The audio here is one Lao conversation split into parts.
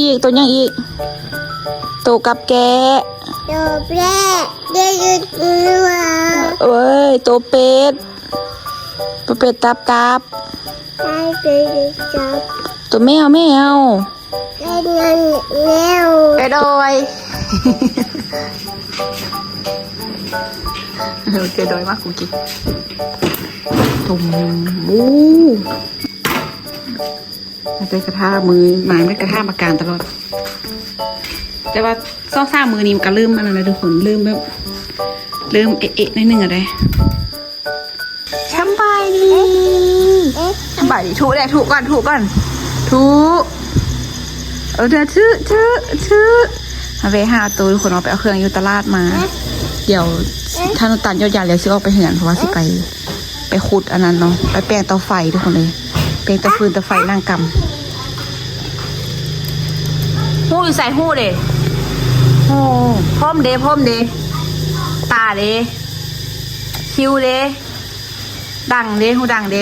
ອີກ ໂຕຫຍັງອີກ? ໂຕກັບແກ້ ໂຕແກ້ ເດ ເດ ເດ ເອີຍ ໂຕເປັດ ໂຕເປັດຕັບຕັບ ໃຊ່ ເປັດຕັບ ໂຕແມວແມວ ເປັດແມວ ເປັດໂອຍ ເອີ ເປັດໂອຍ ມາຄຸກກີ້ ໂອ້ໂຫ. ແຕ່ກະທາ ມື້ມາແມ່ນກະທາມາການຕະຫຼອດ ແຕ່ວ່າສອງສາມມື້ນີ້ມັນກະເລີ່ມອັນນັ້ນແລ້ວທຸກຄົນ ເລີ່ມແບບ ເລີ່ມເອະໆ ໜ້ອຍໜຶ່ງແລ້ວເດ້. ສະບາຍດີ ສະບາຍດີ ທຸແດ່ ທຸກ່ອນ ທຸກ່ອນ ທຸ ເອີ ເດີ ທຸ ທຸ ທຸ ມາແວ່ຫາໂຕທຸກຄົນ ອອກໄປເອົາເຄື່ອງຢູ່ຕະຫຼາດມາ ດຽວຖ້ານ້ຳຕານຢອດຢາແລ້ວຊິອອກໄປເຮືອນ ເພາະວ່າຊິໄປ ໄປຂຸດອັນນັ້ນເນາະ ໄປແປງເຕົາໄຟທຸກຄົນເອີຍ ແປງເຕົາຟືນເຕົາໄຟ ນັ່ງກຳ ຫູຢູ່ໃສ? ຫູເດ? ຫູ ຜົມເດ? ຜົມເດ? ຕາເດ? ຄິ້ວເດ? ດັງເດ? ຫູດັງເດ?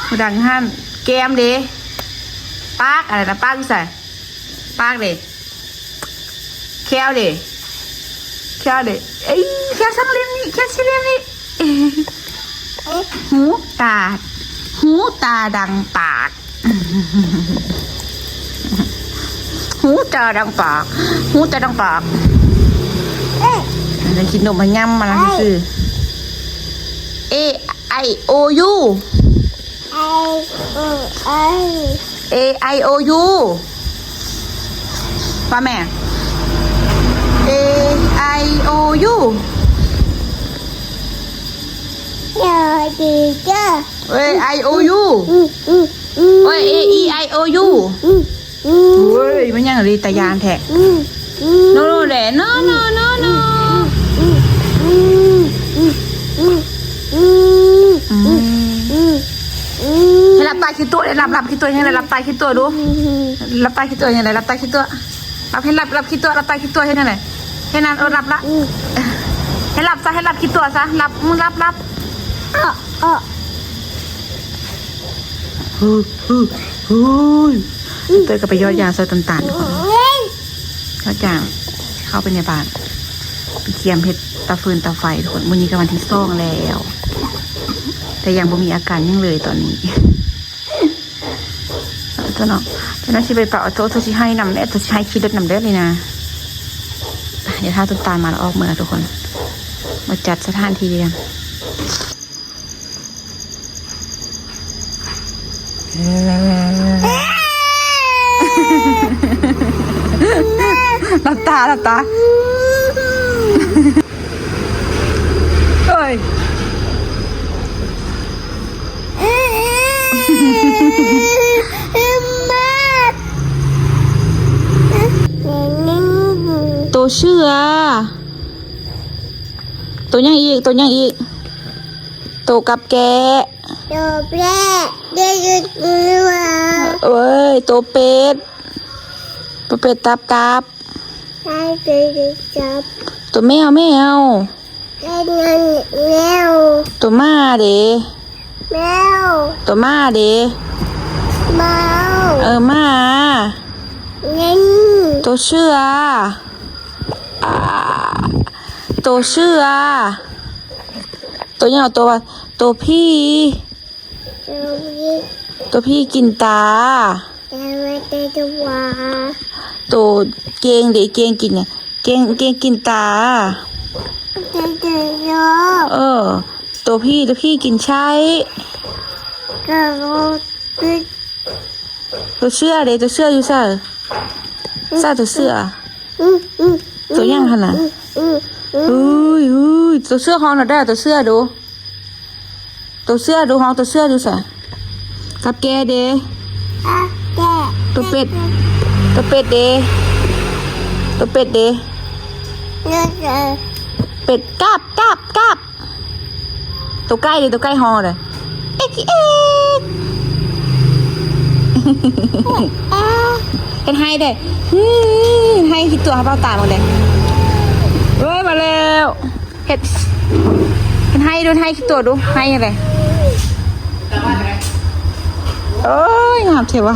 ຫູດັງຫັ້ນ ແກ້ມເດ? ປາກ ອັນນັ້ນນະ ປາກຢູ່ໃສ? ປາກເດ? ແຂ້ວເດ? ແຂ້ວເດ? ເອີຍ ແຂ້ວສອງເຫຼັ້ມນີ້ ແຂ້ວສີ່ເຫຼັ້ມນີ້ ຫູ ຕາ ຫູ ຕາ ດັງ ປາກ ຫູ ຕາ ດັງ ປາກ ຫູ ຕາ ດັງ ປາກ ເອີ ກິນນົມມາຫຍ້ຳມານຳຊື່ A I O U. I O I. A I O U ວ່າແມ່ A I O U. ເອີ A I O U. ອື ອື ອື ໂອ້ຍ A E I O U. ອື ອື ໂອ້ຍ ມັນຫຍັງເລີຍ ຕາຢ້ານແທ້. ອື ໂນ ໂນ ແດ່ ໂນ ໂນ ໂນ ໂນ ອື ອື ອື ອື ອື ອື ອື ອື ອື ໃຫ້ຫຼັບຕາຂີ້ຕົວະເດ້ ຫຼັບ ຫຼັບຂີ້ຕົວະ ເຮັດຈັ່ງໃດ ຫຼັບຕາຂີ້ຕົວະດູ ຫຼັບຕາຂີ້ຕົວະ ເຮັດຈັ່ງໃດ ຫຼັບຕາຂີ້ຕົວະ ຫຼັບ ໃຫ້ຫຼັບ ຫຼັບຂີ້ຕົວະ ຫຼັບຕາຂີ້ຕົວະ ເຮັດຈັ່ງໃດ ເຮັດນັ້ນ ເອີ ຫຼັບລະ ອື ໃຫ້ຫຼັບຊະ ໃຫ້ຫຼັບຂີ້ຕົວະຊະ ຫຼັບ ອື ຫຼັບ ຫຼັບ ເອີ ເອີ ເຮີ້ຍ ເຮີ້ຍ ເຮີ້ຍ ອືມ ເຕີຍກໍໄປຢອດຢາຊ່ອຍຕຳຕານທຸກຄົນ ອືມ ຢອດຢາຊິເຂົ້າໄປໃນບ້ານ ໄປກຽມເຮັດເຕົາຟືນເຕົາໄຟທຸກຄົນ ມື້ນີ້ກໍວັນທີສອງແລ້ວ ແຕ່ຍັງບໍ່ມີອາການຫຍັງເລີຍຕອນນີ້ ເຈົ້າເນາະ ເຈົ້າເນາະ ຊິໄປປະ ໂຕ ໂຕຊິໄຫ້ນຳເດ້ ໂຕຊິໄຫ້ຂີ່ລົດນຳເດີນີ້ນະ ດຽວຖ້າຕຳຕານມາແລ້ວອອກເມືອທຸກຄົນ ມາຈັດສະຖານທີ່ກັນ. ຫຼັບຕາ ຫຼັບຕາ ເອີຍ ໂຕເສືອ ໂຕຫຍັງອີກ? ໂຕຫຍັງອີກ? ໂຕກັບແກ້ ໂຕແກ້ ເດ ເດ ເດ ເອີຍ ໂຕເປັດ ໂຕເປັດຕັບຕັບ ໃຊ່ ເປັດຕັບຕັບ ໂຕແມວແມວ ແມວ ແມວ ໂຕໝາເດ? ແມວ ໂຕໝາເດ? ແມວ ເອີ ໝາ ແມວ ໂຕເສືອ ອາ ໂຕເສືອ ໂຕຫຍັງ? ໂຕ ໂຕຜີ ໂຕຜີ ໂຕຜີກິນຕາ ໂຕເກ້ງເດ ເກ້ງກິນຫຍັງ? ເກ້ງ ເກ້ງກິນຕາ ເອີ ໂຕຜີ ໂຕຜີກິນໄສ້ ໂຕເສືອເດ ໂຕເສືອຢູ່ໃສ? ໃສໂຕເສືອ? ໂຕຫຍັງຫັ້ນນະ? ເຮີ້ຍ ເຮີ້ຍ ໂຕເສືອຮ້ອງແດ່ ໂຕເສືອດູ ໂຕເສືອດູ ຮ້ອງໂຕເສືອດູຊະ ກັບແກ້ເດ? ກັບແກ້ ໂຕເປັດ ໂຕເປັດເດ? ໂຕເປັດເດ? ເປັດ ກັບ ກັບ ກັບ ໂຕໄກ່ເດ ໂຕໄກ່ຮ້ອງເດ ເອັກ ເອັກ ເຮັດໄຫ້ເດ ເຮັດໄຫ້ ຄິດຕົວະ ເຮົາເປົ່າຕາເບິ່ງເດ ເອີຍ ມາແລ້ວ ເຮັດ ເຮັດໄຫ້ດູ ເຮັດໄຫ້ ຄິດຕົວະດູ ໄຫ້ຈັ່ງໃດ ໂອ້ຍ ງາມແທ້ວ່າ.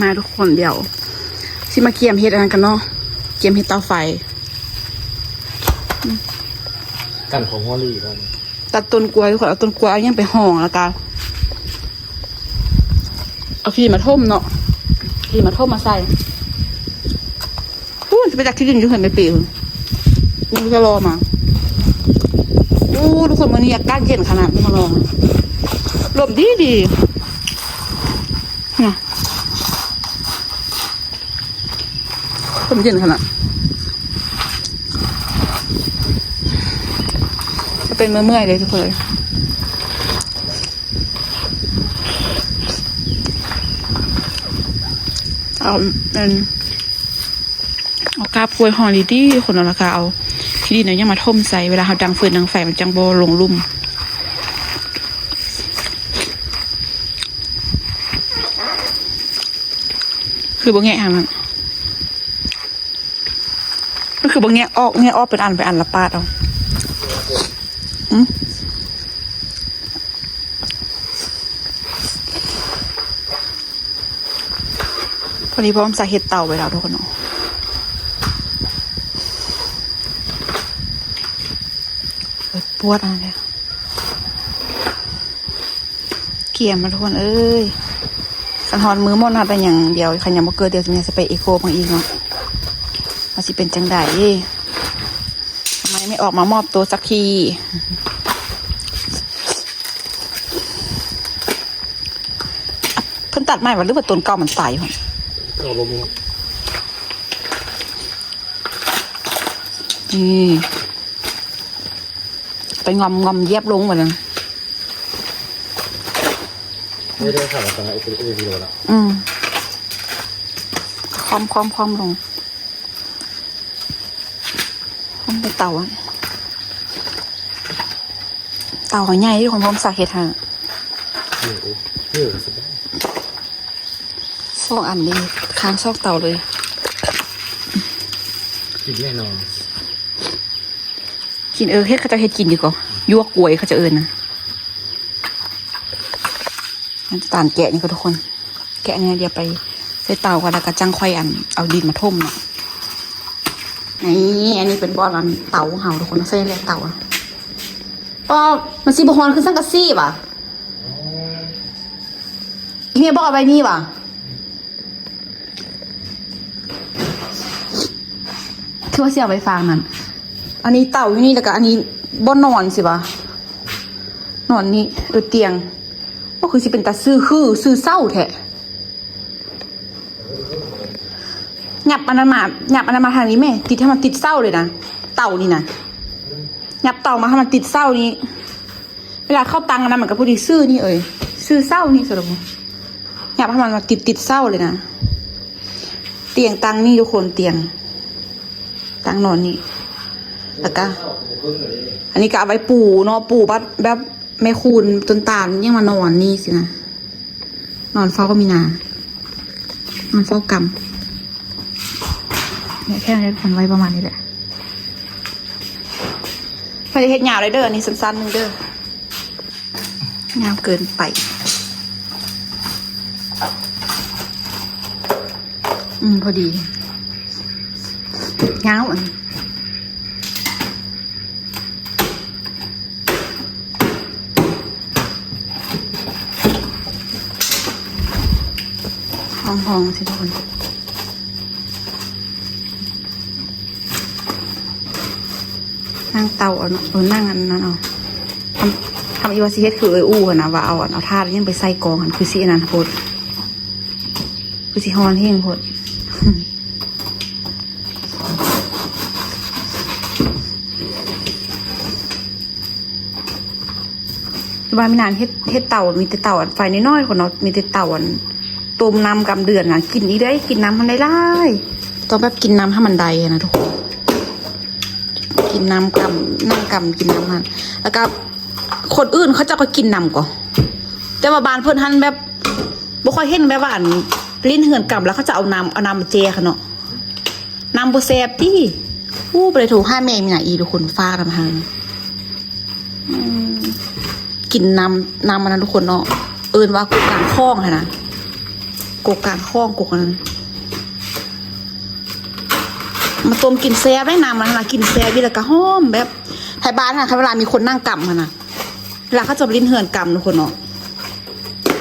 ມາທຸກຄົນ ດຽວຊິມາກຽມເຮັດອັນນັ້ນກັນເນາະ ກຽມເຮັດເຕົາໄຟ ກັນຂອງຫົວລີກ່ອນ ຕັດຕົ້ນກ້ວຍທຸກຄົນ ເອົາຕົ້ນກ້ວຍ ເອົາຫຍັງໄປຫ້ອງ ແລ້ວກະເອົາຂີ້ມາຖົມເນາະ ຂີ້ມາຖົມມາໃສ່. ພຸ້ນ ຊິໄປຈັກຂີ້ດິນຢູ່ເຮືອນແມ່ເປ້ພຸ້ນ ຍັງຈະລໍມາ. ໂອ້ ທຸກຄົນ ມື້ນີ້ອາກາດເຢັນຂະໜາດ ມາລອງ ລົມດີດີ ນະ ລົມເຢັນຂະໜາດ ເປັນເມື່ອຍໆເລີຍທຸກຄົນເອີຍ ເອົາ ອັນ ເອົາກາບກ້ວຍຫ່ອດີໆ ຄົນເນາະ ແລ້ວກະເອົາຂີ້ດິນເອົາຫຍັງມາຖົມໃສ່ ເວລາເຮົາດັງຟືນດັງໄຟ ມັນຈັ່ງບໍ່ລົງລຸ່ມ. ຄືບໍ່ແງະຫັ້ນນະ ມັນຄືບໍ່ແງະອອກ ແງະອອກເປັນອັນເປັນອັນ ແລ້ວປາດເອົາ ອືມ. ພໍດີພໍ່ອຳສາເຮັດເຕົາໄວ້ແລ້ວທຸກຄົນເນາະ ປວດອັນນັ້ນແຫຼະ ກຽມມາ ທຸກຄົນເອີຍ. ຄັນຮອດມື້ໝົດເຮົາໄດ້ຫຍັງດຽວ ຄັນຍັງບໍ່ເກີດ ດຽວຊິມີສະເປເອໂກເບິ່ງອີກເນາະ ວ່າຊິເປັນຈັ່ງໃດ. ທຳໄມໄມ່ອອກມາມອບໂຕສັກທີ? ເພິ່ນຕັດໃໝ່ຫວາ ຫຼືວ່າຕົ້ນເກົ່າມັນຕາຍພຸ້ນ? ເກົ່າລົງ. ນີ້ ໄປງອມໆ ຢຽບລົງວ່າຊັ້ນ. ບໍ່ໄດ້ຖາມວ່າເປັນອີ່ຫຼີບໍ່ລະ. ອືມ ຄອມໆໆລົງ. ມັນເປັນເຕົາ ເຕົາໃຫຍ່ທີ່ຄົນພ້ອມສັກເຮັດໃຫ້. ເອີ ເອີ ສະບາຍ ສອງອັນນີ້ ຄາງສອງເຕົາເລີຍ. ກິນແນ່ນອນ ກິນ. ເອີ ເຮັດ ເຂົາເຈົ້າເຮັດກິນຢູ່ກໍ ຢວກກວຍເຂົາເຈົ້າເອີ້ນນະ. ນ້ຳຕານແກະນີ້ກໍ ທຸກຄົນ ແກະນີ້ດຽວໄປໃສ່ເຕົາກ່ອນ ແລ້ວກໍຈັ່ງຄ່ອຍອັນ ເອົາດິນມາຖົມເນາະ. ນີ້ ອັນນີ້ເປັນບ່ອນອັນເຕົາເຮົາ ທຸກຄົນ ໃສ່ແລ້ວເຕົາ. ອໍ ມັນຊິບໍ່ຮ້ອນຄືສັງກະສີຫວາ? ອີແມ່ບອກເອົາໄວ້ນີ້ຫວາ? ຄືວ່າຊິເອົາໄວ້ຟາງນັ້ນ. ອັນນີ້ເຕົາຢູ່ນີ້ ແລ້ວກໍອັນນີ້ບ່ອນນອນຊິຫວາ? ນອນນີ້ ເອີ ຕຽງ. ໂອ້ ຄືຊິເປັນຕາຊື່ ຄືຊື່ເຊົາແທ້. ຫຍັບອັນນັ້ນມາ ຫຍັບອັນນັ້ນມາທາງນີ້ແມ່ ຕິດໃຫ້ມັນຕິດເສົາເລີຍນະ ເຕົານີ້ນະ. ຫຍັບເຕົາມາໃຫ້ມັນຕິດເສົານີ້. ເວລາເຂົ້າຕັ້ງອັນນັ້ນ ມັນກໍພໍດີຊື່ນີ້ເອີຍ ຊື່ເສົານີ້ ສະຫຼຸບ ຫຍັບໃຫ້ມັນມາຕິດ ຕິດເສົາເລີຍນະ. ຕຽງຕັ້ງນີ້ ທຸກຄົນ ຕຽງຕັ້ງນອນນີ້ ແລ້ວກະ ອັນນີ້ກະເອົາໄວ້ປູເນາະ ປູບັດແບບແມ່ຄູນຕົ້ນຕານຫຍັງມານອນນີ້ຊີ້ນະ. ນອນເຝົ້າມີນາ ນອນເຝົ້າກຳ. ແຄ່ນີ້ ໄວ້ປະມານນີ້ແຫຼະ. ບໍ່ໄດ້ເຮັດຍາວເລີຍເດີ ອັນນີ້ສັ້ນໆໜຶ່ງເດີ ຍາວເກີນໄປ. ອືມ ພໍດີ ຍາວອັນ ຫ້ອງໆ ຊິທຸກຄົນ ນັ່ງເຕົາເອົາເນາະ ເອີ ນັ່ງອັນນັ້ນເອົາ. ທຳ ທຳອີ່ວ່າຊິເຮັດຄືເອື້ອຍອູ່ຫັ້ນນະ ວ່າເອົາອັນ ເອົາຖ່ານຫຍັງໄປໃສ່ກອງຫັ້ນ ຄືຊິອັນນັ້ນໂພດ ຄືຊິຮ້ອນແຮງໂພດ. ຢູ່ບ້ານມີນາເຮັດ ເຮັດເຕົາ ມີແຕ່ເຕົາອັນໄຟນ້ອຍໆ ຄົນເນາະ ມີແຕ່ເຕົາອັນຕົ້ມນ້ຳກຳເດືອນນະ ກິນອີກເດ້ ກິນນ້ຳຫັ້ນຫຼາຍໆ ຕ້ອງແບບກິນນ້ຳໃຫ້ມັນໄດ້ນະທຸກຄົນ ກິນນ້ຳກຳ ນັ່ງກຳກິນນ້ຳຫັ້ນ ແລ້ວກໍຄົນອື່ນເຂົາເຈົ້າກໍກິນນຳກໍ ແຕ່ວ່າບ້ານເພິ່ນຫັ້ນແບບບໍ່ຄ່ອຍເຫັນ ແບບວ່າອັນ ຫຼິ້ນເຮືອນກຳ ແລ້ວເຂົາຈະເອົານ້ຳ ເອົານ້ຳມາແຈກຫັ້ນເນາະ. ນ້ຳບໍ່ແຊບຕິ? ໂອ້ ບໍ່ໄດ້ໂທຫາແມ່ມີນາອີກ ທຸກຄົນ ຝາກນຳໃຫ້ ອືມ ກິນນ້ຳ ນ້ຳອັນນັ້ນ ທຸກຄົນເນາະ ເອີ້ນວ່າກົກກາງຂອງຫັ້ນນະ ກົກກາງຂອງ ກົກອັນນັ້ນ ມາຕົ້ມກິນແຊບເດ້ ນ້ຳອັນນັ້ນນະ ກິນແຊບອີ່ ແລ້ວກໍຫອມ ແບບໄທບ້ານຫັ້ນ ຄັນເວລາມີຄົນນັ່ງກຳຫັ້ນນະ ເວລາເຂົາເຈົ້າໄປຫຼິ້ນເຮືອນກຳ ທຸກຄົນເນາະ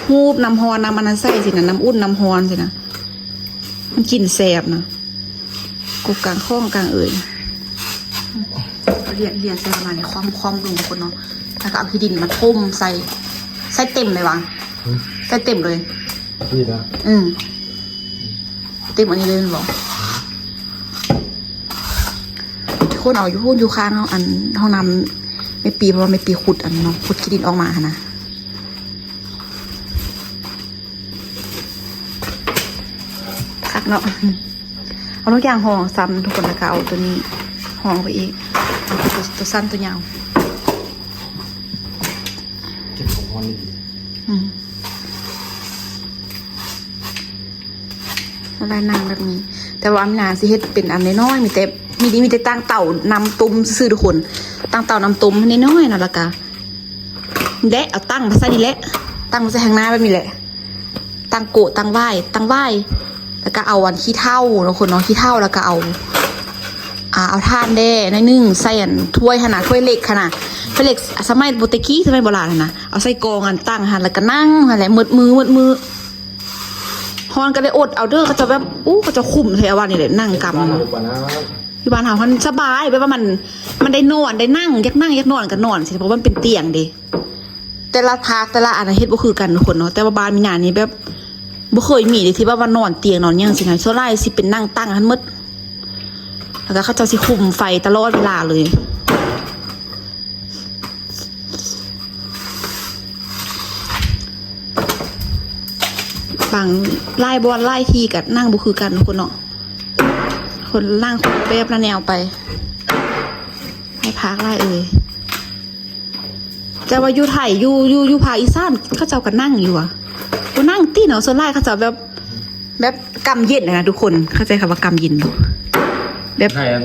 ຮູບນ້ຳຮ້ອນ ນ້ຳອັນນັ້ນໃສ່ຊີ້ນະ ນ້ຳອຸ່ນ ນ້ຳຮ້ອນຊີ້ນະ ມັນກິນແຊບນະ ກົກກາງຂອງກາງເອີຍ ລຽນ ລຽນໃສ່ປະມານນີ້ ຄອມໆລົງ ທຸກຄົນເນາະ ແລ້ວກໍເອົາຂີ້ດິນມາຖົມໃສ່ ໃສ່ເຕັມເລີຍຫວາ? ຫື? ໃສ່ເຕັມເລີຍ ນີ້ນະ? ອືມ ເຕັມອັນນີ້ເລີຍແມ່ນບໍ່? ຄົນເອົາຢູ່ພຸ້ນ ຢູ່ຂ້າງເຮົາ ອັນ ຫ້ອງນ້ຳແມ່ປີ ເພາະວ່າແມ່ປີຂຸດອັນເນາະ ຂຸດຂີ້ດິນອອກມາຫັ້ນນະ ຄັກເນາະ ເອົາທຸກຢ່າງຮອງຊ້ຳ ທຸກຄົນ ແລ້ວກໍເອົາຕົວນີ້ຮອງໄປອີກ ເອົາຕົວ ຕົວສັ້ນຕົວຍາວ ເກັບຂອງຮ້ອນດີໆ ອືມ. ລະລາຍນ້ຳແບບນີ້ ແຕ່ວ່າອາມີນາຊິເຮັດເປັນອັນນ້ອຍໆ ມີແຕ່ ມີ ມີແຕ່ຕັ້ງເຕົານ້ຳຕົ້ມຊື່ໆ ທຸກຄົນ ຕັ້ງເຕົານ້ຳຕົ້ມນ້ອຍໆເນາະ ແລ້ວກະ ແລະ ເອົາຕັ້ງມາໃສ່ນີ້ແຫຼະ ຕັ້ງມາໃສ່ທາງໜ້າແບບນີ້ແຫຼະ ຕັ້ງໂກະ ຕັ້ງຫວ້າຍ ຕັ້ງຫວ້າຍ ແລ້ວກະເອົາອັນຂີ້ເຖົ້າເນາະ ຄົນເນາະ ຂີ້ເຖົ້າ ແລ້ວກະເອົາ ອ່າ ເອົາຖ່ານແດ່ໜ້ອຍໜຶ່ງ ໃສ່ອັນຖ້ວຍຫັ້ນນະ ຖ້ວຍເຫຼັກຫັ້ນນະ ປເຫຼັກສະໄໝໂບແຕ່ກີ້ ສະໄໝໂບລານຫັ້ນນະ ເອົາໃສ່ກອງອັນຕັ້ງຫັ້ນ ແລ້ວກໍນັ່ງຫັ້ນແຫຼະ ໝົດມື້ ໝົດມື້. ຮ້ອນກໍໄດ້ອົດເອົາເດີ ເຂົາເຈົ້າແບບ ໂອ້ ເຂົາເຈົ້າຄຸມແທ້ວ່ານີ້ແຫຼະ ນັ່ງກຳ. ຢູ່ບ້ານເຮົາຫັ້ນສະບາຍ ແບບວ່າມັນ ມັນໄດ້ນອນ ໄດ້ນັ່ງ ຢາກນັ່ງຢາກນອນກໍນອນຊີ້ ເພາະມັນເປັນຕຽງເດ້. ແຕ່ລະພາກແຕ່ລະອັນນະເຮັດບໍ່ຄືກັນທຸກຄົນເນາະ ແຕ່ວ່າບ້ານມີນານີ້ແບບບໍ່ເຄີຍມີເດ້ ທີ່ວ່າ ວ່ານອນຕຽງນອນຫຍັງຊີ້ນະ ສ່ວນຫຼາຍຊິເປັນນັ່ງຕັ້ງຫັ້ນໝົດ ແລ້ວກໍເຂົາເຈົ້າຊິຄຸມໄຟຕະຫຼອດເວລາເລີຍ. ບາງ ຫຼາຍບ່ອນຫຼາຍທີ່ກໍນັ່ງບໍ່ຄືກັນທຸກຄົນເນາະ ຄົນນັ່ງຄົນແບບລະແນວໄປ ຫຼາຍພາກຫຼາຍເອີຍ. ແຕ່ວ່າຢູ່ໄທ ຢູ່ ຢູ່ ຢູ່ພາກອີສານ ເຂົາເຈົ້າກໍນັ່ງຢູ່ຫວາ ບໍ່ນັ່ງຕິເນາະ ສ່ວນຫຼາຍເຂົາເຈົ້າແບບ ແບບກຳເຢັນນະທຸກຄົນ ເຂົ້າໃຈຄຳວ່າກຳເຢັນບໍ່? ແບບ ໃຫ້ອັນ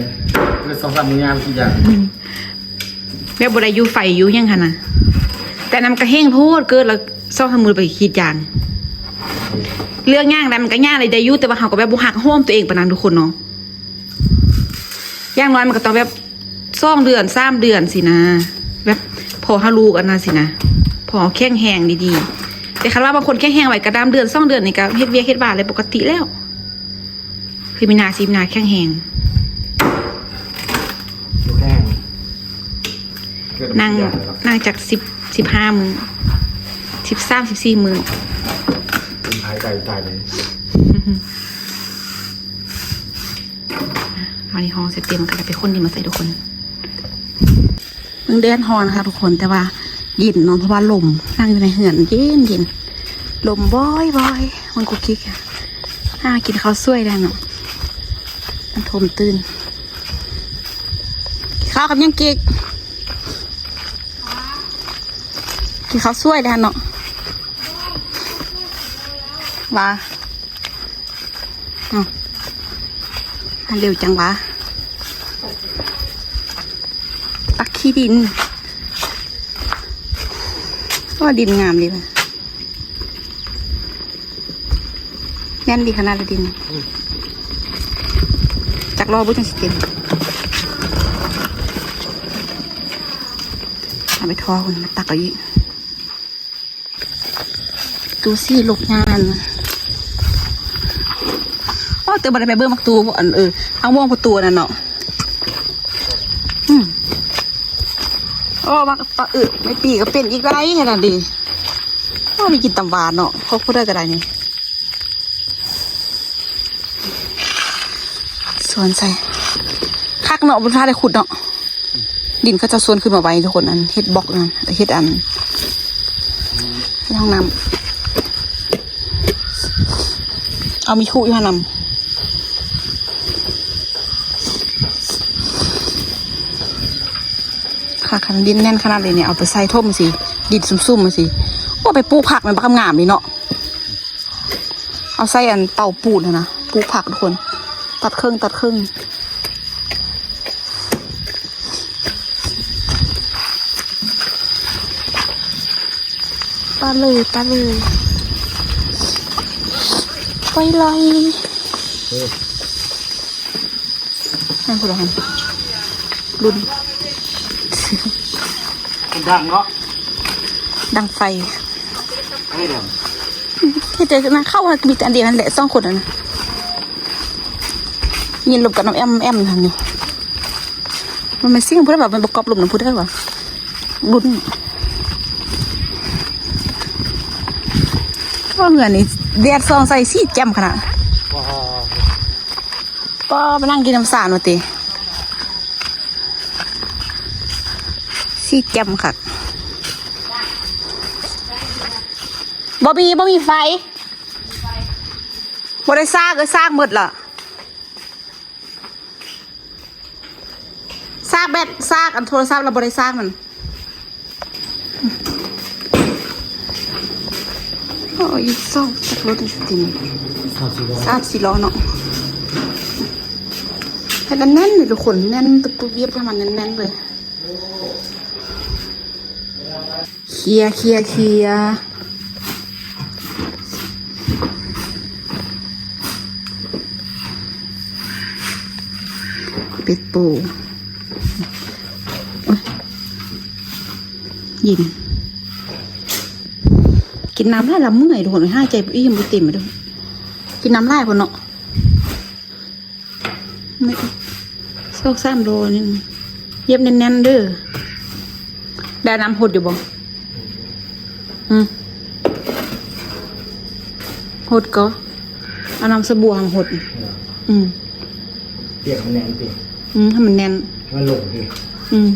ສອງສາມມື້ຍາມຊິຢ່າງ ອືມ ແບບບໍ່ໄດ້ຢູ່ໄຟຢູ່ຫຍັງຫັ້ນນະ ແຕ່ນຳກະແຫ້ງໂພດ ເກີດລະສອງສາມມື້ໄປກຣີດຢາງ. ເລື່ອງຍ່າງໄດ້ມັນກໍຍ່າງໄດ້ຢູ່ ແຕ່ວ່າເຮົາກໍແບບບໍ່ຮັກໂຮມຕົວເອງປານນັ້ນທຸກຄົນເນາະ. ຢ່າງໜ້ອຍມັນກໍຕ້ອງແບບສອງເດືອນ ສາມເດືອນຊີ້ນະ ແບບພໍເຮົາລູກອັນນັ້ນຊີ້ນະ ພໍເຮົາແຂງແຮງດີໆ. ແຕ່ຄັນວ່າບາງຄົນແຂງແຮງໄວກໍດາມເດືອນສອງເດືອນນີ້ກໍເຮັດວຽກເຮັດວານໄດ້ປົກກະຕິແລ້ວ. ຄືມີນາ ຊີມນາແຂງແຮງ ແຂງ ນັ່ງ ນັ່ງຈັກສິບ ສິບຫ້າມື້ ສິບສາມ ສິບສີ່ມື້ ເປັນພາຍໄກ່ຕາຍເລີຍ. ເອົານີ້ຫ້ອງໃສ່ເຕັມ ກໍຈະໄປຂົນດິນມາໃສ່ທຸກຄົນ. ເບິ່ງແດດຮ້ອນຄັກທຸກຄົນ ແຕ່ວ່າເຢັນເນາະ ເພາະວ່າລົມ ນັ່ງຢູ່ໃນເຮືອນເຢັນໆ ລົມວອຍໆ ມັນກຸກກິກ. ຫາກິນເຂົ້າສວຍແລ້ວເນາະ ມັນທົ່ມຕື່ນ. ກິນເຂົ້າກັບຫຍັງກິກ? ກິນເຂົ້າສວຍແລ້ວເນາະ ວ່າ ອ້າວ ອັນເລັວຈັງຫວາ ຕັກຂີ້ດິນ. ໂອ້ ດິນງາມດີ ແໜ້ນດີຂະໜາດເລີຍດິນ. ອືມ ຈັກລໍບໍ່ຈັ່ງຊິເຕັມ ເອົາໄປທໍ່ພຸ້ນ ມາຕັກເອົາອີກ. ຕູ້ສີ່ລົກຍານ ໂອ້ ແຕ່ບໍ່ໄດ້ໄປເບິ່ງໝາກຕູ້ ອັນ ເອີ ເອົາມ່ວງປະຕູນັ້ນເນາະ. ອືມ ໂອ້ ໝາກປາອຶ ແມ່ປີກໍເປັນອີກໄດ້ຂະໜາດນີ້. ໂອ້ ໄດ້ກິນຕຳຫວານເນາະ ຄອບຄົວໃດກໍໄດ້ນີ້. ສວນໃສ່ ຄັກເນາະ ບໍ່ທັນໄດ້ຂຸດເນາະ. ດິນເຂົາເຈົ້າສວນຂຶ້ນມາໄວ້ທຸກຄົນ ອັນເຮັດບລັອກນັ້ນ ເຮັດອັນ ເຮັດຫ້ອງນ້ຳ ເອົາມີຄຸຢູ່ຫັ້ນນຳ. ຄັກ ຄັນດິນແໜ້ນຂະໜາດນີ້ ເອົາໄປໃສ່ຖົມຊີ້ ດິນຊຸ່ມໆ ຊີ້ ໂອ້ ໄປປູກຜັກນັ້ນບັກງາມເລີຍເນາະ. ເອົາໃສ່ອັນເປົາປູນຫັ້ນນະ ປູກຜັກທຸກຄົນ ຕັດເຄິ່ງ ຕັດເຄິ່ງ. ປາເລີຍ ປາເລີຍ ໄປໄລ່. ເອີ ຫັ້ນພຸ້ນລະຫັ້ນ ລຸ້ນ ມັນດັງເນາະ ດັງໄຟ. ເອີ ເຮັດແຕ່ນາເຂົ້າ ມີແຕ່ອັນດຽວຫັ້ນແຫຼະ ສອງຄົນຫັ້ນນະ ຍິນລົມກັນແອມໆ ຫັ້ນນີ້. ມັນແມ່ນສຽງຜູ້ໃດຫວາ ມັນປະກອບລົມນຳຜູ້ໃດຫວາ ລຸ້ນ. ເຮືອນນີ້ແດດສ່ອງໃສ່ສີແຈ່ມຂະໜາດ ອໍ ໄປນັ່ງກິນນ້ຳສານວ່າຕິ ສີແຈ່ມຄັກ. ບໍ່ມີ ບໍ່ມີໄຟ ບໍ່ໄດ້ຊາກ ເອີ ຊາກໝົດລະ ຊາກແບັດ ຊາກອັນໂທລະສັບລະບໍ່ໄດ້ຊາກມັນ. ໂອ້ຍ ສອງຈັກລົດນີ້ ສາມສີ່ລໍ້ເນາະ ແໜ້ນໆ ເລີຍທຸກຄົນ ແໜ້ນ ຕະປຸບວຽບ ທຳມັນແໜ້ນໆ ເລີຍ. ເຄຍ ເຄຍ ເຄຍ ເປັດປູ ໂອ້ຍ ເຢັນ. ກິນນ້ຳຫຼາຍລະເມື່ອຍທຸກຄົນ ຫາຍໃຈບໍ່ອີ່ມບໍ່ເຕັມເດີ້. ກິນນ້ຳຫຼາຍພຸ້ນເນາະ. ນີ້ ສອງສາມໂລນີ້ ຢຽບແໜ້ນໆເດີ້. ໄດ້ເອົານ້ຳຫົດຢູ່ບໍ່? ຫືມ ຫົດກໍ ເອົານ້ຳສະບູຫັ້ນຫົດ. ອືມ ປຽກໃຫ້ມັນແໜ້ນຕິ. ອືມ ໃຫ້ມັນແໜ້ນ ໃຫ້ມັນລົງຕິ. ອືມ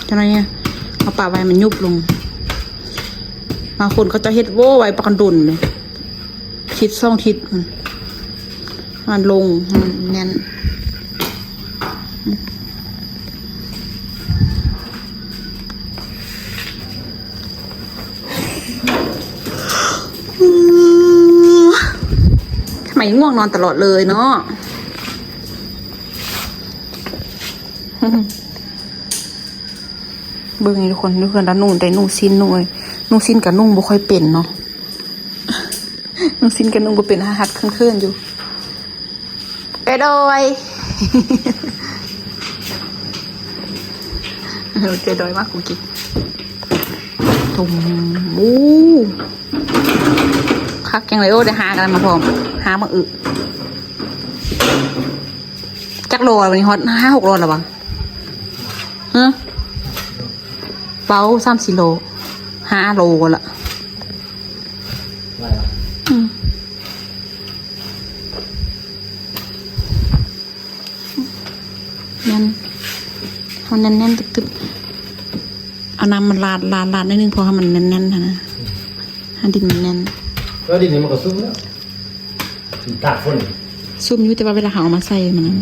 ຈັ່ງໃດ ເອົາປະໄວ້ໃຫ້ມັນຍຸບລົງ. ບາງຄົນເຂົາເຈົ້າເຮັດໂວ້ໄວ້ປານດົນເດ ທິດສອງທິດ ມັນລົງ ມັນແໜ້ນ. ທຳໄມງ່ວງນອນຕະຫຼອດເລີຍເນາະ. ເບິ່ງນີ້ທຸກຄົນ ຢູ່ເຮືອນລະນຸ່ງ ແຕ່ນຸ່ງສິ້ນ ນຸ່ງເອີຍ ນຸ່ງສິ້ນກະນຸ່ງບໍ່ຄ່ອຍເປັນເນາະ. ນຸ່ງສິ້ນກະນຸ່ງບໍ່ເປັນ ຫາຫັດເຂີນໆຢູ່. ເອື້ອຍດອຍ ເອື້ອຍດອຍມາກຸ້ງກິ້ງ ໂອ້ໂຫ ຄັກຈັ່ງເລີຍ. ໂອ້ ໄດ້ຫາກັນມາພ້ອມ ຫາມາອຶ ຈັກໂລແລ້ວນີ້ ຮອດຫ້າຫົກໂລແລ້ວຫວາ? ຮະ ເວົ້າ ສາມສີ່ໂລ ຫ້າໂລລະ. ອືມ ແໜ້ນ ເອົາແໜ້ນໆຕຶບໆ ເອົານ້ຳມັນລາດ ລາດ ລາດໜ້ອຍໜຶ່ງ ເພາະໃຫ້ມັນແໜ້ນໆຫັ້ນນະ ໃຫ້ດິນມັນແໜ້ນ. ແລ້ວດິນນີ້ມັນກໍຊຸ່ມແລ້ວ ຕາກຝົນ ຊຸ່ມຢູ່ ແຕ່ວ່າເວລາເຮົາເອົາມາໃສ່ມັນນັ້ນ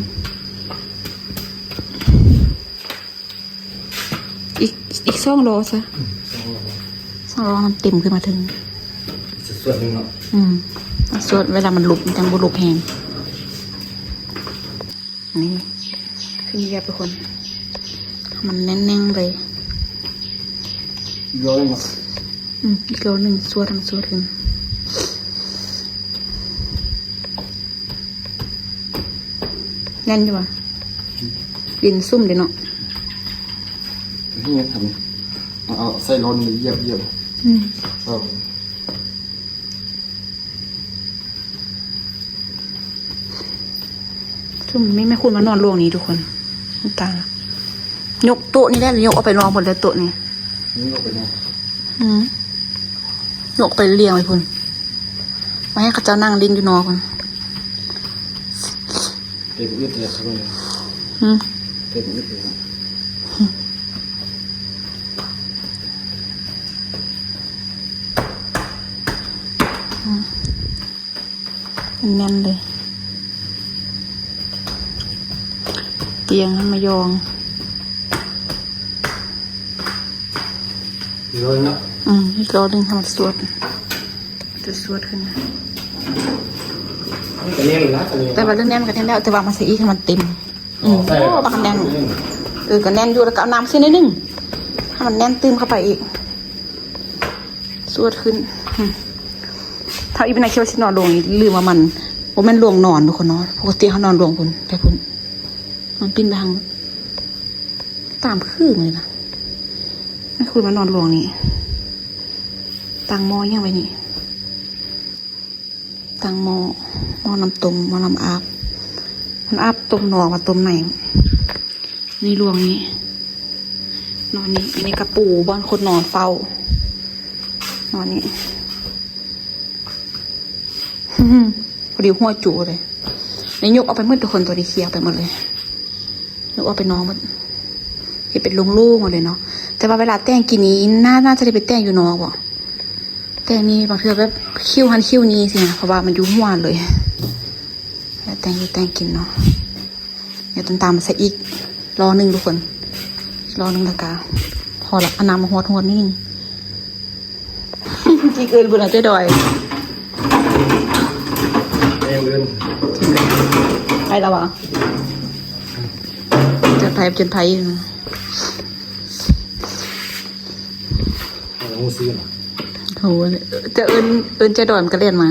ອີກ ອີກສອງລໍ້ຊະ. ອືມ ສອງລໍ້ ສອງລໍ້ມັນເຕັມຂຶ້ນມາເທິງ ອີກສ່ວນໜຶ່ງເນາະ. ອືມ ສ່ວນເວລາມັນຫຼຸບ ມັນຈັ່ງບໍ່ຫຼຸບແຮງ. ນີ້ ຂຶ້ນຢຽບທຸກຄົນ ມັນແໜ້ນໆເລີຍ. ອີກລໍ້ໜຶ່ງເນາະ. ອືມ ອີກລໍ້ໜຶ່ງ ສວດທັງສວດຂຶ້ນ. ແໜ້ນຢູ່ຫວາ? ດິນຊຸ່ມເດເນາະ. ເຮັດຫຍັງທຳ ເອົາ ເອົາໃສ່ລ້ອນຢຽບໆ. ອືມ ເອົາ ຊຸ່ມ ມີແມ່ຄູນມານອນລວງນີ້ທຸກຄົນ ຕາ ຍົກໂຕະນີ້ແຫຼະ ຍົກອອກໄປນອກໝົດແລ້ວໂຕະນີ້. ຍົກອອກໄປນອກ. ອືມ ຍົກອອກໄປລ້ຽງໄວ້ພຸ້ນ ບໍ່ໃຫ້ເຂົາເຈົ້ານັ່ງຫຼິ້ນຢູ່ນອກພຸ້ນ. ເຕັມອຶດເລີຍ. ອືມ ເຕັມອຶດເລີຍ. ອືມ ແໜ້ນໆເລີຍ ຕຽງໃຫ້ມາຢອງ. ອີກລໍໜຶ່ງເນາະ. ອືມ ອີກລໍໜຶ່ງໃຫ້ມັນສວດ ຈະສວດຂຶ້ນ. ມັນກະແໜ້ນລະ ແຕ່ວ່າເລື່ອງແໜ້ນມັນກະແໜ້ນແລ້ວ ແຕ່ວ່າມັນໃສ່ອີກໃຫ້ມັນເຕັມ. ອືມ ໃສ່ ໂອ້ ບັກແໜ້ນ. ເອີ ກະແໜ້ນຢູ່ ແລ້ວກະເອົານ້ຳໃສ່ໜ້ອຍໜຶ່ງ ໃຫ້ມັນແໜ້ນຕື່ມເຂົ້າໄປອີກ. ສວດຂຶ້ນ. ອືມ ເຮົາອີ່ເປັນນາຄິດວ່າຊິນອນລົງນີ້ ລືມວ່າມັນບໍ່ແມ່ນລວງນອນທຸກຄົນເນາະ. ປົກກະຕິເຮົານອນລວງພຸ້ນ ໄປພຸ້ນ ນອນປິ່ນໄປທາງ ຕາມຄືນເລີຍນະ. ແມ່ຄູນມານອນລວງນີ້ ຕັ້ງໝໍ້ຫຍັງໄວ້ນີ້. ຕັ້ງໝໍ້ ໝໍ້ນ້ຳຕົ້ມ ໝໍ້ນ້ຳອາບ ມັນອາບຕົ້ມນອກ ມາຕົ້ມໃນ ນີ້ລວງນີ້ ນອນນີ້. ອັນນີ້ກະປູບ່ອນຄົນນອນເຝົ້າ ນອນນີ້. ພໍດີຫົວຈຸເລີຍ. ນີ້ຍົກອອກໄປໝົດທຸກຄົນ ໂຕນີ້ເຄຍອອກໄປໝົດເລີຍ. ແລ້ວເອົາໄປນອກໝົດ ເຮັດເປັນໂລ່ງໆໝົດເລີຍເນາະ. ແຕ່ວ່າເວລາແຕ່ງກິນນີ້ ໜ້າ ໜ້າຈະໄດ້ໄປແຕ່ງຢູ່ນອກບໍ? ແຕ່ງນີ້ບາງເທື່ອແບບຄິວຫັ້ນຄິວນີ້ຊີ້ນະ ເພາະວ່າມັນຢູ່ຫົວເລີຍ. ແລ້ວແຕ່ງຢູ່ແຕ່ງກິນເນາະ. ດຽວຕຳໆໃສ່ອີກລໍ້ໜຶ່ງທຸກຄົນ ລໍໜຶ່ງແລ້ວກະພໍລະ. ເອົານ້ຳມາຮວດໆໜຶ່ງ. ອີກເອີ້ນພຸ້ນນະເຈ້ດອຍ. ເອີ້ນ ໄປລະຫວາ? ຈະໄປ ຈະໄປ ເອົາຮູ້ຊື່ນະ. ໂຫ ຈະເອີ້ນ ເອີ້ນເຈ້ດອຍມັນກະແລ່ນມາ.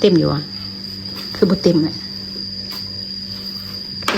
ເຕັມຢູ່ຫວາ? ຄືບໍ່ເຕັມແຫຼະ. ເຕັ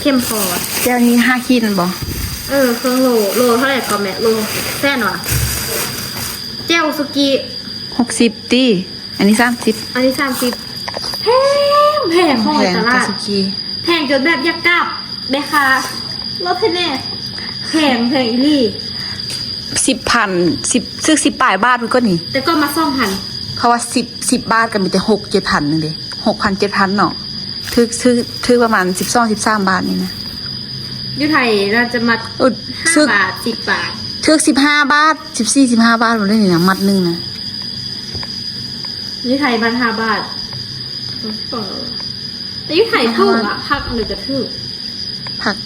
ເຂັ້ມພໍວະ ແຈ່ວນີ້ຫ້າຂີດແມ່ນບໍ່? ເອີ ເຄິ່ງໂລ ໂລເທົ່າໃດກໍແມ່? ໂລແສນຫວາ? ແຈ່ວສຸກີ້ ຫົກສິບຕິ ອັນນີ້ສາມສິບ ອັນນີ້ສາມສິບ ແພງ ແພງ ຂອງໃນຕະຫຼາດ ແພງກວ່າສຸກີ້ ແພງຈົນແບບຢາກກາບແມ່ຄ້າ ລົດໃຫ້ແດ່ ແພງ ແພງອີ່ຫຼີ ສິບພັນ ສິບ ຖືກສິບປາຍບາດພຸ້ນກໍນີ້ ແຕ່ກ່ອນມາສອງພັນ ເພາະວ່າສິບ ສິບບາດກໍມີແຕ່ຫົກເຈັດພັນໜຶ່ງເດ້ ຫົກພັນ ເຈັດພັນເນາະ ຖືກ ຖືກ ຖືກປະມານສິບສອງ ສິບສາມບາດນີ້ນະ ຢູ່ໄທໜ້າຈະມັດ ເອີ ຖືກ ຫ້າບາດ ສິບບາດ ຖືກສິບຫ້າບາດ ສິບສີ່ ສິບຫ້າບາດພຸ້ນເດ້ນີ້ນະ ມັດໜຶ່ງນະ ຢູ່ໄທມັດຫ້າບາດ ແຕ່ຢູ່ໄທຖືກອະ ຜັກອັນໃດກໍຖືກ ຜັກ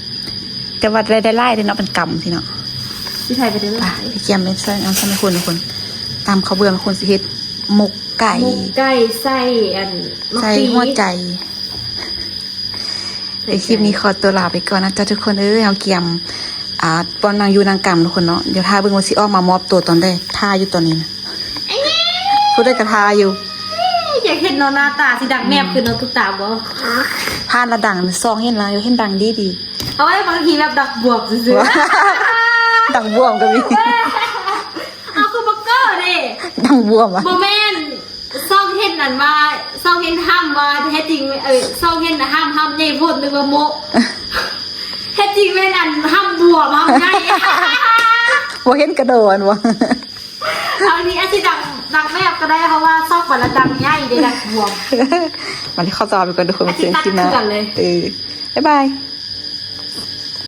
ແຕ່ວ່າໄດ້ ໄດ້ຫຼາຍເດ້ເນາະ ເປັນກຳຊີ້ເນາະ ຢູ່ໄທໄປໄດ້ຫຼາຍ ໄປກຽມໄປຊ່ອຍນຳຊັ້ນທຸກຄົນ ທຸກຄົນ ຕຳເຂົ້າເບືອ ທຸກຄົນ ຊິເຮັດໝົກໄກ່ ໝົກໄກ່ໃສ່ອັນ ໃສ່ຫົວໃຈ ໃນຄລິບນີ້ຂໍຕົວລາໄປກ່ອນນະເຈົ້າທຸກຄົນເອີຍ ເຮົາກຽມ ອ່າ ບ່ອນນັ່ງຢູ່ນັ່ງກຳທຸກຄົນເນາະ ດຽວຖ້າເບິ່ງວ່າຊິອອກມາມອບຕົວຕອນໃດ ຖ້າຢູ່ຕອນນີ້ນະ ຜູ້ໃດກໍຖ້າຢູ່ ຢາກເຫັນເນາະ ໜ້າຕາຊິດັງແມບຄືນ້ອງຕຸກຕາບໍ່? ຖ້າລະດັງ ຊອກເຫັນລະ ເຫັນດັງດີໆ ເອົາໄວ້ບາງທີແບບດັງບວມຊື່ໆ ດັງບວມກໍມີ ເອົາຄືບັກເກີເດ້ ດັງບວມຫວາ? ບໍ່ແມ່ນ ຊອກເຫັນອັນວ່າ ຊອກເຫັນຫ້ຳວ່າແທ້ຈິງ ເອີ ຊອກເຫັນຫ້ຳ ຫ້ຳໃຫຍ່ໂພດ ນຶກວ່າໂມະ ແທ້ຈິງແມ່ນອັນຫ້ຳບວມ ຫ້ຳໃຫຍ່ ບໍ່ເຫັນກະໂດອັນບໍ່? ອັນນີ້ອາດຊິດັງ ດັງແມບກໍໄດ້ ເພາະວ່າຊອກໄປລະດັງໃຫຍ່ເດ້ ດັງບວມ ບັດນີ້ຂໍຕົວລາໄປກ່ອນທຸກຄົນ ມາເຈີກັນຄລິບໜ້າ ເອີ ບາຍບາຍ.